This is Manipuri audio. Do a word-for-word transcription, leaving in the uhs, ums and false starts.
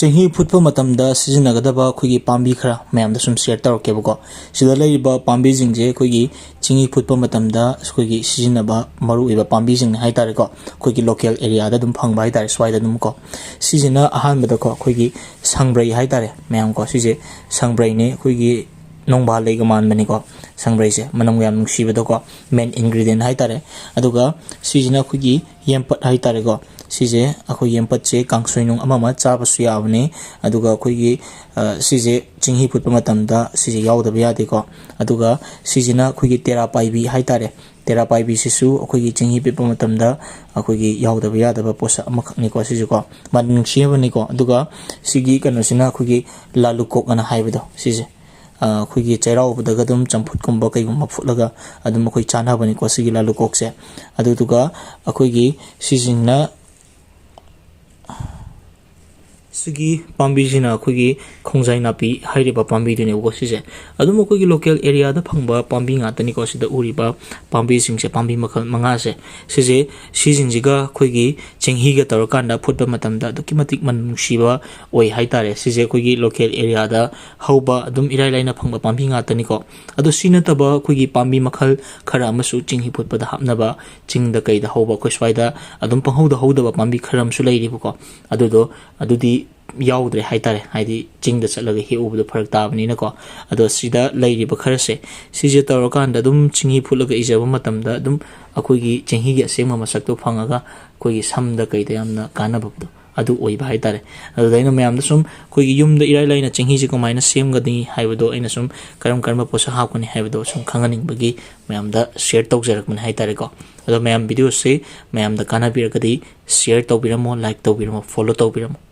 ꯆꯦꯡꯍꯤ ꯐꯨꯠꯄ ꯃꯇꯝꯗ ꯁꯤꯖꯤꯟꯅꯒꯗꯕ ꯑꯩꯈꯣꯏꯒꯤ ꯄꯥꯝꯕꯤ ꯈꯔ ꯃꯌꯥꯝꯗ ꯁꯨꯝ ꯁꯤꯌꯔ ꯇꯧꯔꯛꯀꯦꯕꯀꯣ꯫ ꯁꯤꯗ ꯂꯩꯔꯤꯕ ꯄꯥꯝꯕꯤꯁꯤꯡꯁꯦ ꯑꯩꯈꯣꯏꯒꯤ ꯆꯦꯡꯍꯤ ꯐꯨꯠꯄ ꯃꯇꯝꯗ ꯑꯩꯈꯣꯏꯒꯤ ꯁꯤꯖꯤꯟꯅꯕ ꯃꯔꯨꯑꯣꯏꯕ ꯄꯥꯝꯕꯤꯁꯤꯡꯅꯤ ꯍꯥꯏꯇꯥꯔꯦꯀꯣ꯫ ꯑꯩꯈꯣꯏꯒꯤ ꯂꯣꯀꯦꯜ ꯑꯦꯔꯤꯌꯥꯗ ꯑꯗꯨꯝ ꯐꯪꯕ ꯍꯥꯏꯇꯥꯔꯦ, ꯁ꯭ꯋꯥꯏꯗ ꯑꯗꯨꯝ ꯀꯣ꯫ ꯁꯤꯁꯤꯅ ꯑꯍꯥꯟꯕꯗꯀꯣ ꯑꯩꯈꯣꯏꯒꯤ ꯁꯪꯕ꯭ꯔꯩ ꯍꯥꯏꯇꯥꯔꯦ ꯃꯌꯥꯝ ꯀꯣ꯫ ꯁꯤꯁꯦ ꯁꯪꯕ꯭ꯔꯩꯅꯦ, ꯑꯩꯈꯣꯏꯒꯤ ꯅꯣꯡꯕꯥꯜ ꯂꯩꯒ ꯃꯥꯟꯕꯅꯤꯀꯣ꯫ ꯁꯪꯕ꯭ꯔꯩꯁꯦ ꯃꯅꯝ ꯌꯥꯝ ꯅꯨꯡꯁꯤꯕꯗꯀꯣ, ꯃꯦꯟ ꯏꯟꯒ꯭ꯔꯤꯗꯤꯌꯦꯟ ꯍꯥꯏꯇꯥꯔꯦ꯫ ꯑꯗꯨꯒ ꯁꯤꯁꯤꯅ ꯑꯩꯈꯣꯏꯒꯤ ꯌꯦꯝꯄꯠ ꯍꯥꯏꯇꯥꯔꯦꯀꯣ꯫ ꯁꯤꯁꯦ ꯑꯩꯈꯣꯏ ꯌꯦꯝꯄꯠꯁꯦ ꯀꯥꯡꯁꯣꯏ ꯅꯨꯡ ꯑꯃ ꯑꯃ ꯆꯥꯕꯁꯨ ꯌꯥꯕꯅꯤ꯫ ꯑꯗꯨꯒ ꯑꯩꯈꯣꯏꯒꯤ, ꯑ, ꯁꯤꯁꯦ ꯆꯦꯡꯍꯤ ꯐꯨꯠꯄ ꯃꯇꯝꯗ ꯁꯤꯁꯦ ꯌꯥꯎꯗꯕ ꯌꯥꯗꯦꯀꯣ꯫ ꯑꯗꯨꯒ ꯁꯤꯁꯤꯅ ꯑꯩꯈꯣꯏꯒꯤ ꯇꯦꯔꯥ ꯄꯥꯏꯕꯤ ꯍꯥꯏꯇꯥꯔꯦ꯫ ꯇꯦꯔꯥ ꯄꯥꯏꯕꯤꯁꯤꯁꯨ ꯑꯩꯈꯣꯏꯒꯤ ꯆꯦꯡꯍꯤ ꯐꯨꯠꯄ ꯃꯇꯝꯗ ꯑꯩꯈꯣꯏꯒꯤ ꯌꯥꯎꯗꯕ ꯌꯥꯗꯕ ꯄꯣꯠꯁꯛ ꯑꯃꯈꯛꯅꯤꯀꯣ ꯁꯤꯁꯨꯀꯣ꯫ ꯃꯅꯝ ꯅꯨꯡꯁꯤꯅꯕꯅꯤꯀꯣ꯫ ꯑꯗꯨꯒ ꯁꯤꯒꯤ ꯀꯩꯅꯣꯁꯤꯅ ꯑꯩꯈꯣꯏꯒꯤ ꯂꯥꯂꯨꯀꯣꯛ ꯑꯅ ꯍꯥꯏꯕꯗꯣ ꯁꯤꯁꯦ꯫ ꯑ, ꯑꯩꯈꯣꯏꯒꯤ ꯆꯩꯔꯥꯎꯕꯗꯒ ꯑꯗꯨꯝ ꯆꯝꯐꯨꯠꯀꯨꯝꯕ ꯀꯩꯒꯨꯝꯕ ꯐꯨꯠꯂꯒ ꯑꯗꯨꯝ ꯑꯩꯈꯣꯏ ꯆꯥꯅꯕꯅꯤꯀꯣ ꯁꯤꯒꯤ ꯂꯥꯂꯨꯀꯣꯛꯁꯦ꯫ ꯑꯗꯨꯗꯨꯒ ꯑꯩꯈꯣꯏꯒꯤ ꯁꯤꯁꯤꯡꯅ, ꯁꯤꯒꯤ ꯄꯥꯝꯕꯤꯁꯤꯅ ꯑꯩꯈꯣꯏꯒꯤ ꯈꯣꯡꯖꯥꯏ ꯅꯥꯄꯤ ꯍꯥꯏꯔꯤꯕ ꯄꯥꯝꯕꯤꯗꯨꯅꯦꯕꯀꯣ ꯁꯤꯁꯦ꯫ ꯑꯗꯨꯝ ꯑꯩꯈꯣꯏꯒꯤ ꯂꯣꯀꯦꯜ ꯑꯦꯔꯤꯌꯥꯗ ꯐꯪꯕ ꯄꯥꯝꯕꯤ ꯉꯥꯛꯇꯅꯤꯀꯣ ꯁꯤꯗ ꯎꯔꯤꯕ ꯄꯥꯝꯕꯤꯁꯤꯡꯁꯦ, ꯄꯥꯝꯕꯤ ꯃꯈꯜ ꯃꯉꯥꯁꯦ꯫ ꯁꯤꯁꯦ, ꯁꯤꯁꯤꯡꯁꯤꯒ ꯑꯩꯈꯣꯏꯒꯤ ꯆꯦꯡꯍꯤꯒ ꯇꯧꯔꯀꯥꯟꯗ ꯐꯨꯠꯄ ꯃꯇꯝꯗ ꯑꯗꯨꯛꯀꯤ ꯃꯇꯤꯛ ꯃꯅꯝ ꯅꯨꯡꯁꯤꯕ ꯑꯣꯏ ꯍꯥꯏꯇꯥꯔꯦ꯫ ꯁꯤꯁꯦ ꯑꯩꯈꯣꯏꯒꯤ ꯂꯣꯀꯦꯜ ꯑꯦꯔꯤꯌꯥꯗ ꯍꯧꯕ, ꯑꯗꯨꯝ ꯏꯔꯥꯏ ꯂꯥꯏꯅ ꯐꯪꯕ ꯄꯥꯝꯕꯤ ꯉꯥꯛꯇꯅꯤꯀꯣ꯫ ꯑꯗꯣ ꯁꯤ ꯅꯠꯇꯕ ꯑꯩꯈꯣꯏꯒꯤ ꯄꯥꯝꯕꯤ ꯃꯈꯜ ꯈꯔ ꯑꯃꯁꯨ ꯆꯦꯡꯍꯤ ꯐꯨꯠꯄꯗ ꯍꯥꯞꯅꯕ, ꯆꯤꯡꯗ ꯀꯩꯗ ꯍꯧꯕ, ꯑꯩꯈꯣꯏ ꯁ꯭ꯋꯥꯏꯗ ꯑꯗꯨꯝ ꯄꯪꯍꯧꯗ ꯍꯧꯗꯕ ꯄꯥꯝꯕꯤ ꯈꯔ ꯑꯃꯁꯨ ꯂꯩꯔꯤꯕꯀꯣ꯫ ꯑꯗꯨꯗꯣ, ꯑꯗꯨꯗꯤ ꯌꯥꯎꯗ꯭ꯔꯦ ꯍꯥꯏꯇꯥꯔꯦ, ꯍꯥꯏꯗꯤ ꯆꯤꯡꯗ ꯆꯠꯂꯒ ꯍꯦꯛꯎꯕꯗꯣ ꯐꯔꯛ ꯇꯥꯕꯅꯤꯅꯀꯣ꯫ ꯑꯗꯣ ꯁꯤꯗ ꯂꯩꯔꯤꯕ ꯈꯔꯁꯦ, ꯁꯤꯁꯦ ꯇꯧꯔꯀꯥꯟꯗ ꯑꯗꯨꯝ ꯆꯦꯡꯍꯤ ꯐꯨꯠꯂꯒ ꯏꯖꯕ ꯃꯇꯝꯗ ꯑꯗꯨꯝ ꯑꯩꯈꯣꯏꯒꯤ ꯆꯦꯡꯍꯤꯒꯤ ꯑꯁꯦꯡꯕ ꯃꯁꯛꯇꯣ ꯐꯪꯉꯒ ꯑꯩꯈꯣꯏꯒꯤ ꯁꯝꯗ ꯀꯩꯗ ꯌꯥꯝꯅ ꯀꯥꯟꯅꯕꯗꯣ ꯑꯗꯨ ꯑꯣꯏꯕ ꯍꯥꯏꯇꯥꯔꯦ꯫ ꯑꯗꯨꯗ ꯑꯩꯅ ꯃꯌꯥꯝꯗ ꯁꯨꯝ ꯑꯩꯈꯣꯏꯒꯤ ꯌꯨꯝꯗ ꯏꯔꯥꯏ ꯂꯥꯏꯅ ꯆꯦꯡꯍꯤꯁꯦ ꯀꯃꯥꯏꯅ ꯁꯦꯝꯒꯅꯤ ꯍꯥꯏꯕꯗꯣ, ꯑꯩꯅ ꯁꯨꯝ ꯀꯔꯝ ꯀꯔꯝꯕ ꯄꯣꯠꯁꯛ ꯍꯥꯞꯀꯅꯤ ꯍꯥꯏꯕꯗꯣ ꯁꯨꯝ ꯈꯪꯍꯟꯅꯤꯡꯕꯒꯤ ꯃꯌꯥꯝꯗ ꯁꯤꯌꯔ ꯇꯧꯖꯔꯛꯄꯅꯦ ꯍꯥꯏꯇꯥꯔꯦꯀꯣ꯫ ꯑꯗꯣ ꯃꯌꯥꯝ ꯚꯤꯗꯤꯑꯣꯁꯦ ꯃꯌꯥꯝꯗ ꯀꯥꯟꯅꯕꯤꯔꯒꯗꯤ ꯁꯤꯌꯔ ꯇꯧꯕꯤꯔꯝꯃꯣ, ꯂꯥꯏꯛ ꯇꯧꯕꯤꯔꯝꯃꯣ, ꯐꯣꯂꯣ ꯇꯧꯕꯤꯔꯝꯃꯣ꯫